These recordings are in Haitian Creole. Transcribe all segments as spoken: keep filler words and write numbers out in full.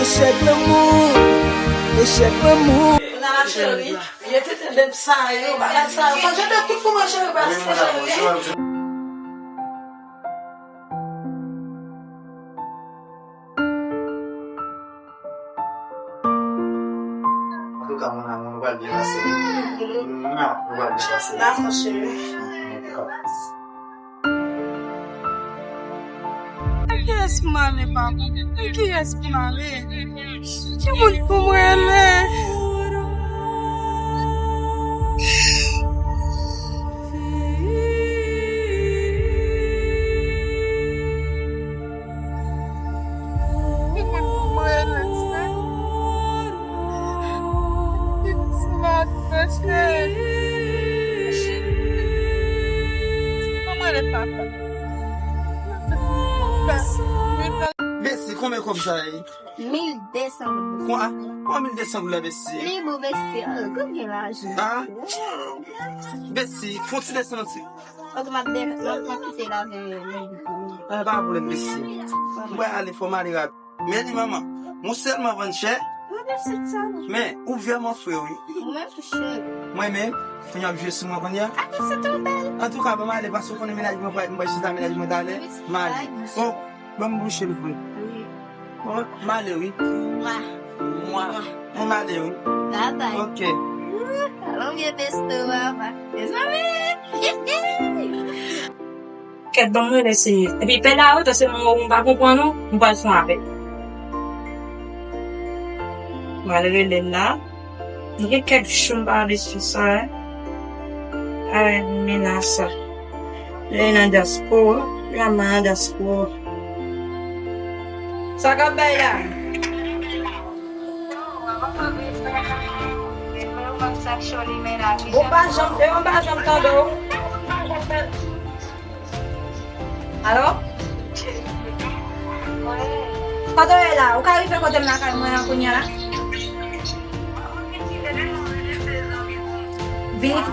Échec l'amour, échec l'amour. Nana cheri, yo te tande sa yo, bagay sa yo. Sa jete tout pou mwen cheri, paske cheri. Antouka, mon amour, nou pral byen pase. Mwa, nou pral byen pase. Dakò, cheri. Antouka. Kiyès pou m ale, papa? Kiyès pou m ale? Ki moun pou mwen rele? Ki moun pou mwen rele, Senyè? Ki moun pou mwen adrese? Pou mwen rele, papa. Besi, konbyen kòb sa ye? Mil de san goud. Kwa? Kwa mil de san goud la, Besi? Li bon, Besi. Oh, gad gen lajan. Ah? Besi, fè yon ti desann ti. Ok, m ap de-, m ap, m ap kite la avè mil de san. Ah, pa pwoblèm, Besi. M pral ale, fò m ale rapid. Men li, manman, mwen sèlman vann chè. Mwen, Besi, sa non. Men, ou vrèman fre, wi. Mwen, Mwen menm, pou y ap jwe sou mwen kounye a. Antouka, ban m ale, paske w konnen mennaj mwen, mwen pral chita mennaj mwen talè. M ale. Bon, ban m bouche l vre. Bon, m ale, wi. Mwa. Mwa. Bon, m ale, wi. Babay. Ok. Alon vye besto, papa. Mezanmi. Kèt, ban m rele Seyid. Epi pè la yo, se moun ou pa konprann ou, m pral fè yon apèl. M al rele l la. M gen kèk jou m pa ale sou sa, eh. Ay, Mina sa. Lè nan dyaspora, la nan dyaspora. Sa k ap bay la? Ou pa janm, e, ou pa janm tande w. Alo? Kote w ye la? Ou ka rive kote m lakay mwen an kounye a la? Vini,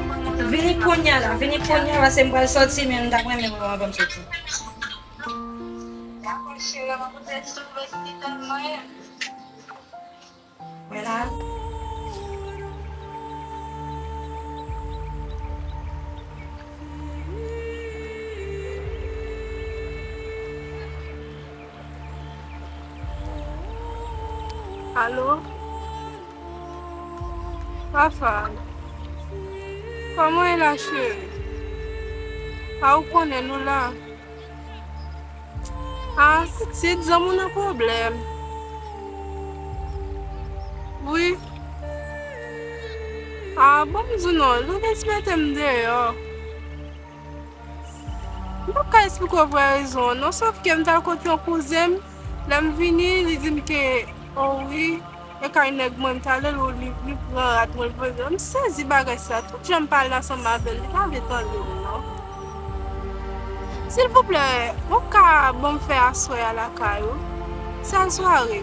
vini kounye a la, vini kounye a, paske m pral soti, men m t ap renmen pou w anvan m soti. Mwen la. Alo? Rafa, kòman w ye la, cheri? A, ou konnen nou la. A, pitit, zanmi w nan pwoblèm. Wi. A, bon, m di w non, Louis mete m deyò. M p ap ka esplike w vrè rezon an non, sòf ke m t al kot yon kouzen m, lè m vini, li di m ke, o wi, e kay nèg mwen m t ale, li, li pran rad mwen, li poze. M sezi bagay sa, tout jan m pale ansanm avè l, li pa vle tande m non. Silvouplè, ou ka ban m fè aswè a lakay ou? Sèl sware.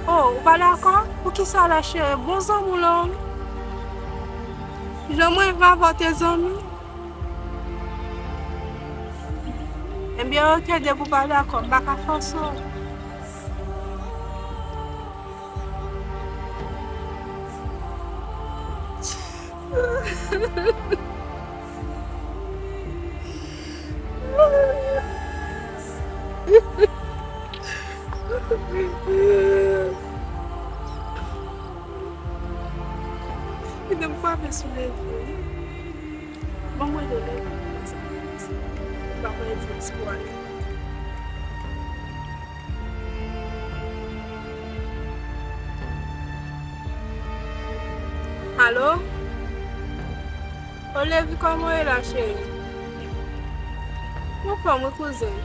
Oh, ou pa dakò? Poukisa la, cheri? Bon zanmi w lan. Jan mwen renmen avè w te zanmi. Ebyen, oke, depi w pa dakò, m pa ka fòse w. Li menm frape sou leve. Ban mwen de leve. Ban mwen di espwa. Alo? Olevie, kòman w ye la, cheri? Mwen anfòm wi, kouzen.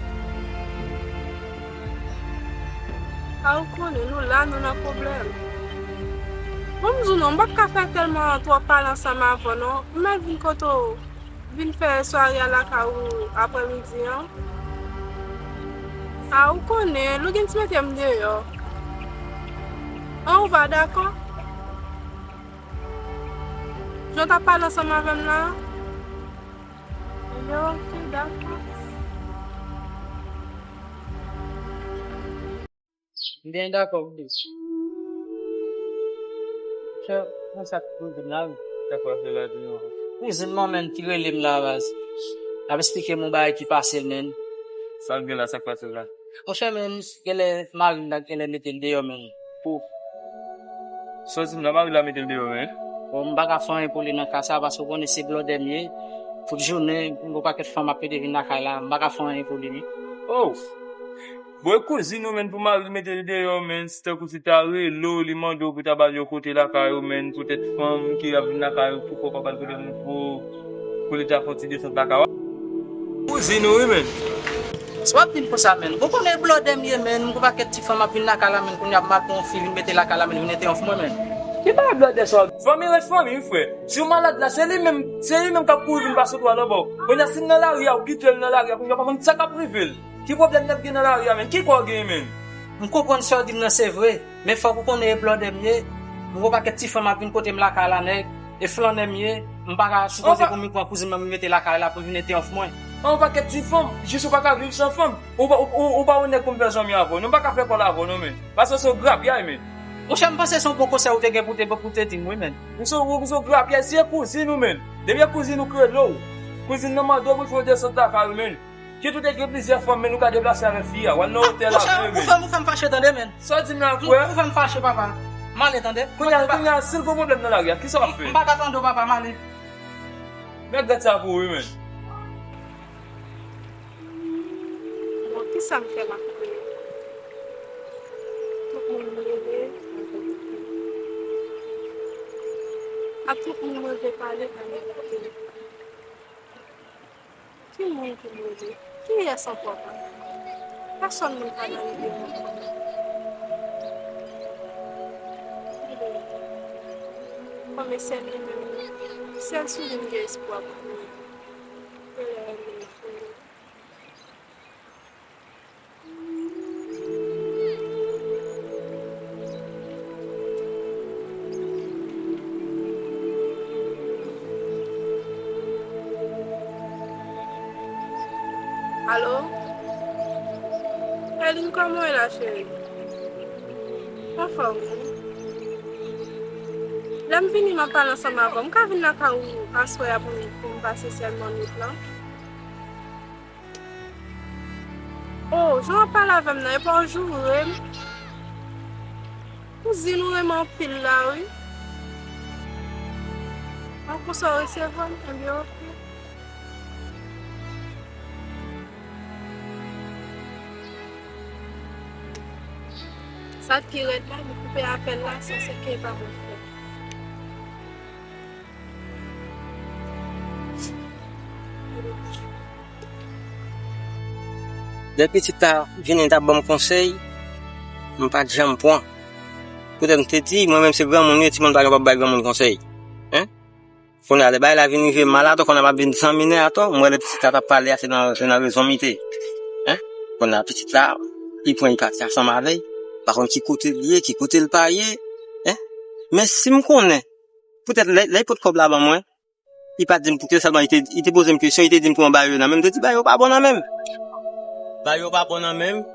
A, ou konnen, nou la, nou nan pwoblèm. Bon, m di w non, m p ap ka fè tèlman twò pale ansanm avè w non. M mèt vin kote w, vin fè sware a lakay ou aprèmidi an. A, ou konnen, Lougin ti mete m deyò. An, ou pa dakò? Jan w t ap pale ansanm avè m la? Ebyen, oke, dakò. M byen dakò pou li. Chè, mwen sa k pou vin la, wi. Sa k pase la, di nou? Kouzin mwen menm ki rele m la, baz. L ap esplike m yon bagay ki pase l, menm. Sa l gen la, sa k pase l la? Monchè, menm, genlè mari l la, genlè mete l deyò, menm. Pou. Sa w di m la, mari l la mete l deyò, menm? Bon, m pa ka fè anyen pou li nan ka sa, paske w konnen se blòdè m ye. Tout jounen, yon pakèt fanm ap pede vin lakay la, m pa ka fè anyen pou li, wi. Oh! Bon, e kouzin ou, menm, pou mari l mete l deyò, menm, si tankou si ta rele w, li mande w pou ta ba l yon kote lakay ou, menm, poutèt fanm ki ap vin lakay ou, poukwa w pa ba l kote pou, pou li ta fè yon ti desant lakay ou? Kouzin ou, wi, menm. Sa w ap di m konsa, menm? Ou konnen blòdè m ye, menm, yon pakèt ti fanm ap vin lakay la, menm, kounye a m ap pran yon fi vin mete lakay la, menm, vin entèwonp mwen, menm. Ki bagay blòdè sa w ap di? Fanmi rete fanmi, wi, frè. Si w malad la, se li menm, se li menm k ap kouri vin pase w anba w. Kounye a, si l nan lari a, ou kite l nan lari a, kounye a, w pa konn sa k ap rive l. Ki pwoblèm n ap gen nan lari a, menm? Ki kò w genyen, menm? M konprann sa w di m nan se vre, men fòk ou konnen e blòdè m ye. M wè yon pakèt ti fanm ap vin kote m lakay la, nèg, e flannè m ye. M pa ka sipoze pou m pran kouzin mwen m mete lakay la pou l vin entèwonp mwen. Yon pakèt ti fanm, jis ou pa ka viv san fanm. Ou pa, ou, ou, ou pa yon nèg pou m fè zanmi avè w, non, m pa ka fè kòl avè w, non, menm. Paske w se yon grapyay, menm. Monchè, m panse se yon bon konsèy ou te gen pou te, pou te di m, wi, menm. Ou se, ou se yon grapyay, si e kouzin ou, menm. Depi e kouzin ou k rele w, kouzin nan mande w pou l fè yon desant lakay ou, menm. Kit ou te gen plizyè fanm, men nou ka deplase avèk fi a. W al nan otèl avè l, men. Ou fè m, ou fè m fache, tande, men. Sa w di m la, frè? Ou fè m fache, papa. M ale, tande. Kounye a, kounye a, si l gen pwoblèm nan lari a, kisa w ap fè? M pa ka tande w, papa, m ale. Mèt gad sa pou ou, wi, men. Bon, kisa m fè m ap kriye? Tout moun m rele, m ap kriye. A tout moun mwen vle pale, m ap kriye. Ki moun ki move? Kiyès ankò? Pèsonn moun pa nan lide mwen. Kòm e sèl li menm, sèl sou li m gen espwa pou mwen. Ke lè l vini pou mwen. Alo? Elin, kòman w ye la, cheri? Anfòm, wi. Lè m vini, m ap pale ansanm avè w. M ka vin lakay ou aswè a pou, pou m pase sèlman nwit lan? Oh, jan w ap pale avè m nan, epa w joure m? Kouzin ou renmen anpil la, wi. An konsa w resevwa m, ebyen, oke. Sa k pi rèd la, m koupe apèl la san se ke pa mwen fè. Lè pitit la vini, t ap ban m konsèy, m pa t janm pran. Poutèt m te di, mwen menm se granmoun m ye, timoun pa kapab bay granmoun konsèy. Hein? Kounye a, lè bagay la vin rive m malad, kounye a m ap vin san minè atò, m wè lè pitit la t ap pale a, se nan, se nan rezon m te ye. Hein? Kounye a, pitit la, li pran, li pati ansanm avè l, pa konn ki kote l ye, ki kote l pa ye. Hein? Men si m konnen, poutèt lè, lè l pot kòb la ban mwen, li pa t di m pou ki sèlman, li te, li te poze m kesyon, li te di m pou mwen ba yo nan men m, m te di ba yo pa bon nan men m. Ba yo pa bon nan men m.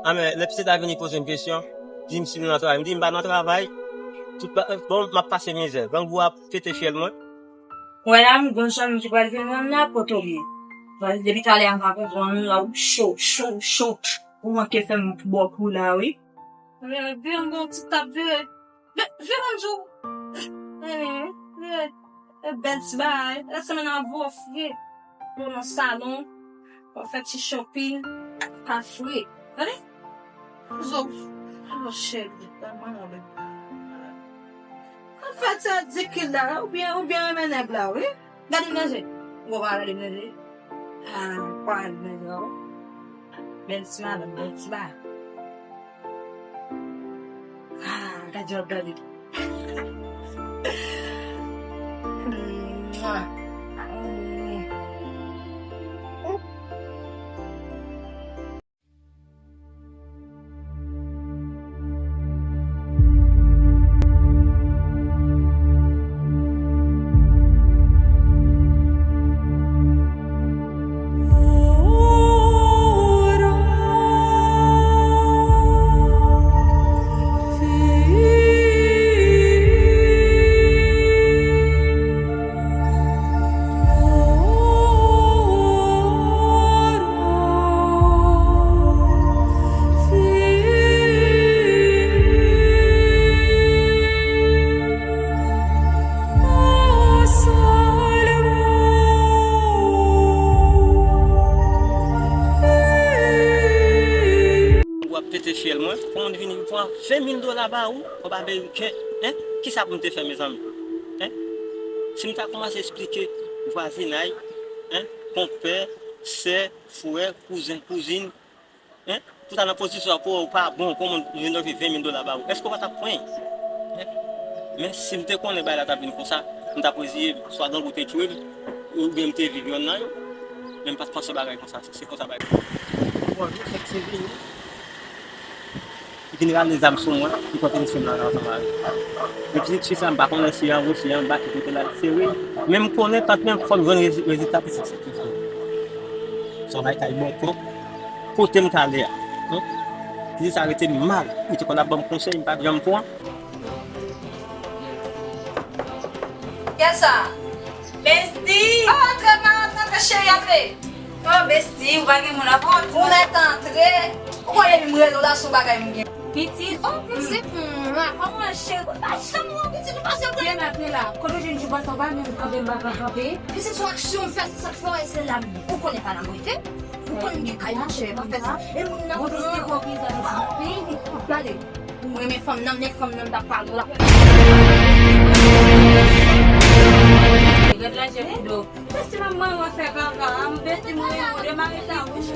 A men, lè pitit la vini poze m kesyon, di m si nou nan travay. M di m pa nan travay. Tout pa, bon, m ap pase mizè. Grangou ap pete fyèl mwen. Wè la, m gon zanmi ki pral vin rann la, kote w ye? Depi talè a m pa konprann ou la, ou cho, cho, cho. Ou manke fè m bò kou la, wi. Vire, vire, m gon ti tap vire. Vire m di w. Eh, vire. E bèl ti bagay. Lè sèmèn nan ap vofre. Pou nan salon. Pou fè ti shopping. Pa fre. Tande? Zo. Alo cheri. Kòman w ye? An fèt, se di ki la, oubyen, oubyen renmen nèg la, wi. Gade m nan je. Ou pa gade m nan je. Ah, ou pa gade m nan je, oh. Bèl ti madanm, bèl ti bagay. Ah, gade jan w ap gade. Mwa. Ven mil dola ba ou, kòb ameriken, en? Kisa pou m te fè, mezanmi? En? Si m ta kòmanse esplike vwazinay, en? Konpè, sè, frè, kouzen, kouzin, en? Pou ta nan pozisyon sa pou ou pa bon, kòman m jwenn ven mil dola ba ou? Èske w pa t ap pran? En? Men si m te konnen bagay la t ap vin konsa, m t ap reziye m, swa grangou te tchwe m, oubyen m te viv yonn nan yo. Men m pa t panse bagay konsa, se konsa bagay. Bonjou, fèk se vini. Li vin rale zam sou mwen, li pote misye m la ansanm avè l. Men pitit fi sa, m pa konnen si anwo, si anba, ki kote l al sere. Men m konnen, tank menm fò m jwenn rezi-, rezilta pitit sa. Sa bay kay bòkò, kote m k ale a. Hmm? Pitit sa rete m mal, li te konn ap ban m konsèy, m pa t janm pran. Kiyès sa? Besti! Oh, antre, pa antre, antre, cheri, antre. Oh, besti, ou pa gen moun avè w? Ou mèt antre. Ou konnen m rele w la, se yon bagay m gen. Pitit, oh, pitit, mwa, kòman cheri? Ou pa janm wè pitit, ou pase vre. Byen antre la. Kote w jwenn jou konsa, ou pa menm kanpe, m pa ka kanpe. Pitit, se yon aksyon m fè, se sa k fè w wè se la m ye. Ou konnen pa la m rete. Ou konn gen kay mwen, cheri, pa fè sa. E moun nan. Bon, besti, bon, bizarre, bon, gade. Ou renmen fanm nan, men fanm nan, m t ap pale w la. Gad la, jèn do. Besti, m ap mwen wè fè kaka, m besti, mwen yo, demare sa, bouch.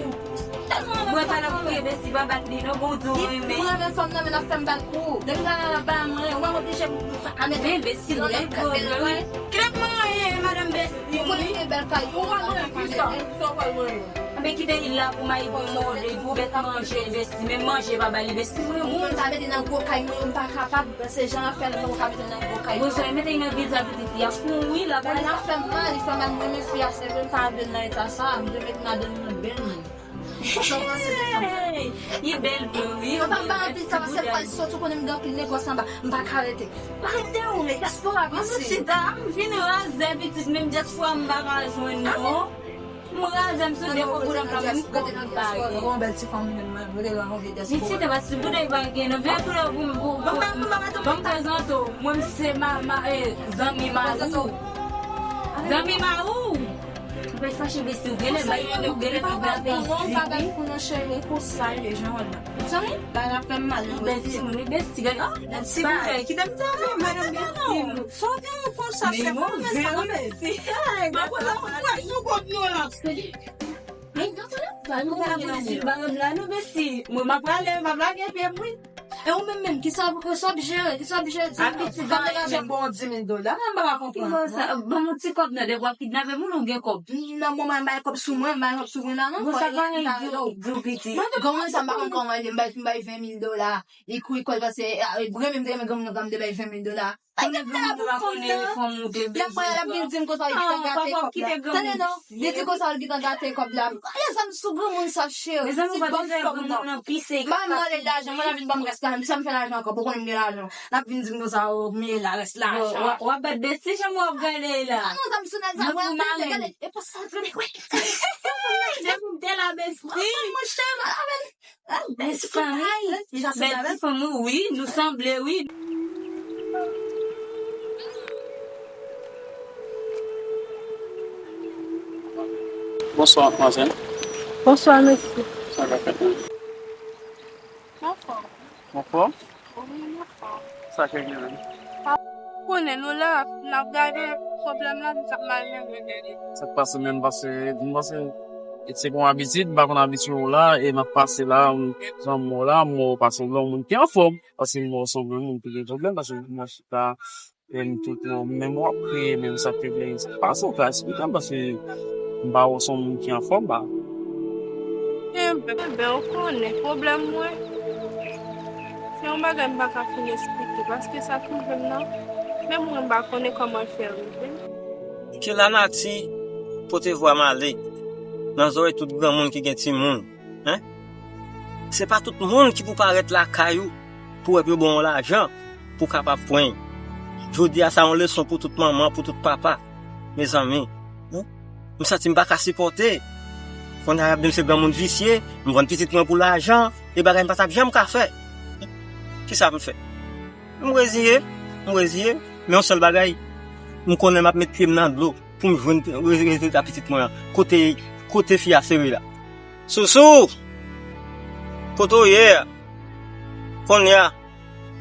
Mwen pa la pou ye besti, pa bat li, non, pou di w renmen. Mwen renmen fanm nan, men l ap fè m bat kou. Depi la, la, la, ba mwen, ou pa oblije a mete. Men besti, m lè gwo, wi. Kile mwen ye, madanm besti. Ou konnen gen bèl kay. Ou pa mwen, ki sa? Ki sa w pral mwen? Anben kite li la pou mayi pou mòde, pou bèt manje, besti, men manje pa ba li, besti, mwen moun. Moun ta mete nan gwo kay, mwen, m pa kapab, se jan afè l, mwen ka mete nan gwo kay. Bon, sa, mete nan vil sa, pitit, y ap kouri, la. Bagay la fè m mal, li fè m mal, mwen, men fi a, se vre, m pa vle nan eta sa, m te met madanm nan bèl, mwen. Sa w panse de sa? Li bèl vre, wi. Papa m pa anpil sa, paske fwa l soti, ou konnen m gen anpil negòs anba, m pa ka rete. Arete ou, men dyaspora, pitit. Chita, m vin razè, pitit, menm dyaspora, m pa ka jwenn, non. M razè m sou de fò pou nan fè m kou m bay. Pitit, e pa si boudèy pa gen, non, vin koulè pou m, pou, pou, pou m prezante w. Mwen, m se ma, ma, eh, zanmi mari w. Zanmi mari w. Ou pa fache besti, ou genlè bay, ou genlè bay bla peyi. Ou pa bay pou non cheri, ou konsa ye, jan w la. Zanmi, bagay la fè m mal, non, besti, mwen, besti, gade, oh, ti boudèy, kite m sa, madanm besti. Sa w gen yon konsa, chèf, mwen sa, mwen mèsi. Mwen konn la, mwen sou kont nou la. Mwen pa vle di l ba m la, non, besti. Mwen, m ap prale, m ap lage pye m, wi. E ou menm menm, kisa, kisa w ap jere, kisa w ap jere, di m non. Pitit, ban m lajan, bon, di mil dola, m pa ka konprann. Ban m yon ti kòb nan, depi w ap kidnape moun, ou gen kòb. Nan moman, m bay kòb sou mwen, m bay kòb sou mwen la, non. Bon, sa pa gen di w, di w pitit. Granmoun sa, m pa konn kòman li, m bay, m bay ven mil dola. Li kouri kòl paske, ah, renmen m te renmen granmoun nan, m te bay ven mil dola. Ay, gen moun pa konnen fanm ou te bezwen. Lè mwen, l ap vin di m konsa, li gentan gate kòb la. Tande non, li di konsa, li gentan gate kòb la. Lèzanmi, sou granmoun sa, cheri. Mezanmi, ou pa bezwen granmoun nan pise. M pa mande l lajan, mwen, l ap vin ban m rès lajan. Sa m fè lajan ankò, pou konnen m gen lajan. L ap vin di m konsa, oh, men la, rès lajan. W ap bat besti, jan w ap gade la. Non, zanmi, sou nèg sa, mwen ap tande, gade. E pa sa, gade. Se pou m te la, besti. Monchè, m ap Bèl ti fanmi. Bèl ti fanmi, wi, nou sanble, wi. Bonswa, madmwazèl. Bonswa, mesye. Sa k ap fèt menm? Anfòm. Anfòm? Wi, anfòm. Sa k gen menm? Konnen nou la, n ap gade pwoblèm la, nou t ap mal mennen li. Sa k pase menm, paske m panse e se yon abitid, m pa konn abitye w la, e m ap pase la, m zanmi w la, m wè w pase w la, yon moun ki anfòm, paske m wè w se yon moun ki gen pwoblèm, paske m wè w chita, e m tout, menm w ap kriye, menm sa k te gen, sa k pase, w ka esplike m, paske m pa wè w se yon moun ki anfòm, ba. Enben, ou konnen pwoblèm mwen. Se yon bagay m pa ka fin esplike, paske sa k rive m nan, menm mwen m pa konnen kòman l fè rive m. Ke lanati pote vwa m ale nan zòrèy tout granmoun ki gen timoun, en? Se pa tout moun ki pou parèt lakay ou pou wè yo ba w lajan pou w kapab pran. Jodi a, sa yon leson pou tout manman, pou tout papa, mezanmi. Wi. M santi m pa ka sipòte. Kounye a y ap di m se granmoun visye, m vann pitit mwen pou lajan, e bagay m pa t ap janm ka fè. Kisa pou m fè? M reziye, m reziye, men yon sèl bagay, m konnen m ap met pye m nan dlo pou m jwenn re-, rezilta pitit mwen an. Kote, kote fi a sere la? Sousou! Kote w ye a? Kounye a,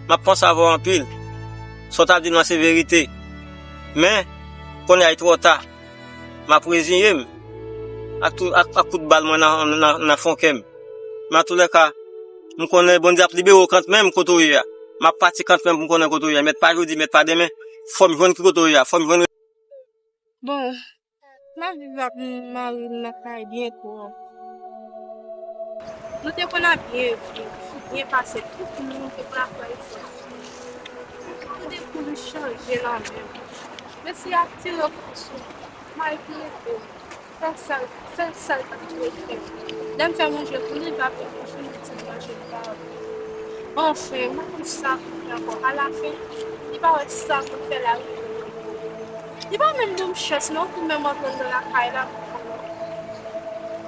M ap panse avè w anpil. Sa w t ap di m nan se verite. Men, kounye a li twò ta. M ap reziye m. Ak, tou, ak, ak kout bal mwen nan, nan, nan fon kè m. Men antoulèka, m konnen Bondye ap libere w kantmenm kote w ye a. M ap pati kantmenm pou m konnen kote w ye a. Mèt pa jodi, mèt pa demen. Fò m jwenn ki kote w ye a. Fò m jwenn. Bon, m ap viv ak mari m nan kay byento. Nou te konn ap byen viv, byen pase, tout moun te konn ap fè efò. Tout de kou nou chanje nan men. Mesye ap tire kòb sou mwen, mari ki rete, fè sa l, fè sa l pa t dwe fè. Lè m fè manje pou li, l pa vle manje, li di m manje m pa vle. Anfen, m pa konn sa pou m fè ankò. Alafen, li pa wè sa pou l fè lari. Li pa menm ban m chans non pou menm antre anndan lakay la.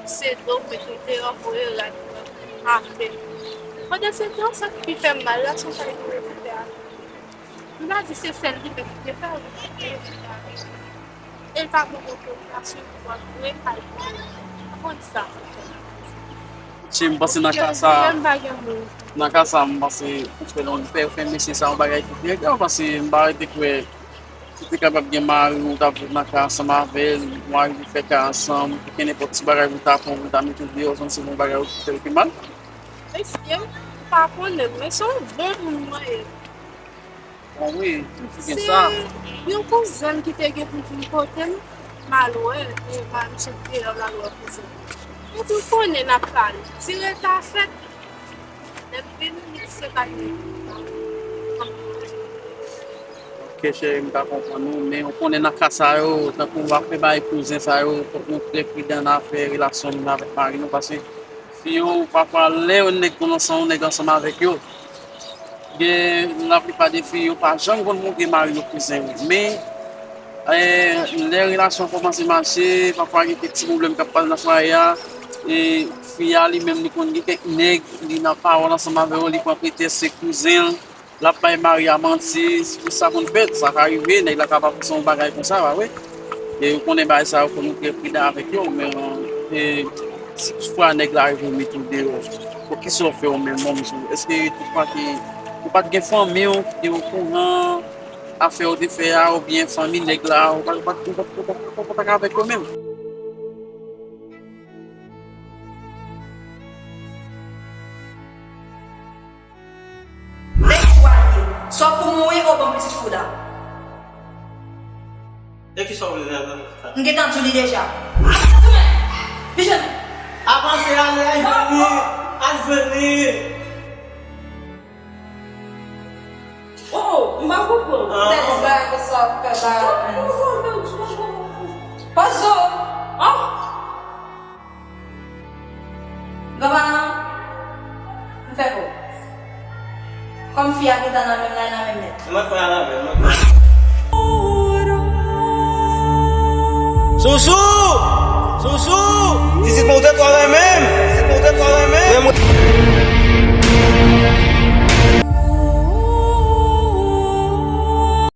Se do mwen ki te anvoye rad mwen afe. Pandan se tan, sa k pi fè m mal la, se yon kay ki te fè afe. M pa di se sèl li menm ki te fè l, e l pa gen otorizasyon pou antre kay mwen. Konn sa. Che, m panse nan ka sa, nan ka sa, m panse ou fè, ou fè, ou fè mesye sa yon bagay ki byen grav, paske m pa rete kwè ou te kapab gen mari w, ou t ap viv nan kay ansanm avè l, ou arive fè kay ansanm, pou gen nenpòt ti bagay pou ta pran, pou ta mete w deyò, santi se yon bagay ou te fè l ki mal. Mesye, m pa konnen, men se yon bon moun mwen ye. Bon, wi, ou gen sa. Se yon kouzen m ki te gen pou vin kote m, m al wè, e pa misye deyò, m al wè kouzen m. Epi w konnen n ap pale. Ti reta fèt, lè m vini, misye pa gen. Ok, cheri, m ka konprann ou, men ou konnen nan ka sa yo, tankou w ap fè bagay kouzen sa yo, fòk nou trè pridan nan afè relasyon nou avèk mari nou, paske fi yo, pafwa, lè yon nèg konn ansanm, yon nèg ansanm avèk yo, gen laplipa de fi yo pa janm konn montre mari yo kouzen yo. Men, eh, lè relasyon kòmanse mache, pafwa gen kèk ti pwoblèm k ap pase nan fwaye a, e fi a li menm li konn gen kèk nèg, li nan pawòl ansanm avè yo, li pran pretèks se kouzen l, l ap bay mari a manti, sa konn fèt, sa ka rive, nèg la ka pa panse yon bagay konsa, pa vre? E ou konnen bagay sa yo, fò nou trè pridan avèk yo, men, e, si toutfwa nèg la rive mete w deyò, poukisa w fè w menm, manmi sou? Èske toutfwa ke ou pa t gen fanmi w ki te okouran afè w te fè a, oubyen fanmi nèg la, ou pa, ou pa, ou pa, ou pa, ou pa kontak avèk yo menm? Netwaye. Sa w pou mouri, o bon pitit fou la. E kisa w vle nan sa? M gentan di w li deja. Avanse, ale, al jwenn li. Al jwenn li. Oh, m pa konprann. Ah. Tèks bagay sa ap fè bagay. Pozo. Oh. Granparan, m fè kò. Kòm fi a gentan nan men m la, nan men mèt. Mwen pran avè l, mwen pran. Sousou! Sousou! Pitit mwen ou te twò renmen m!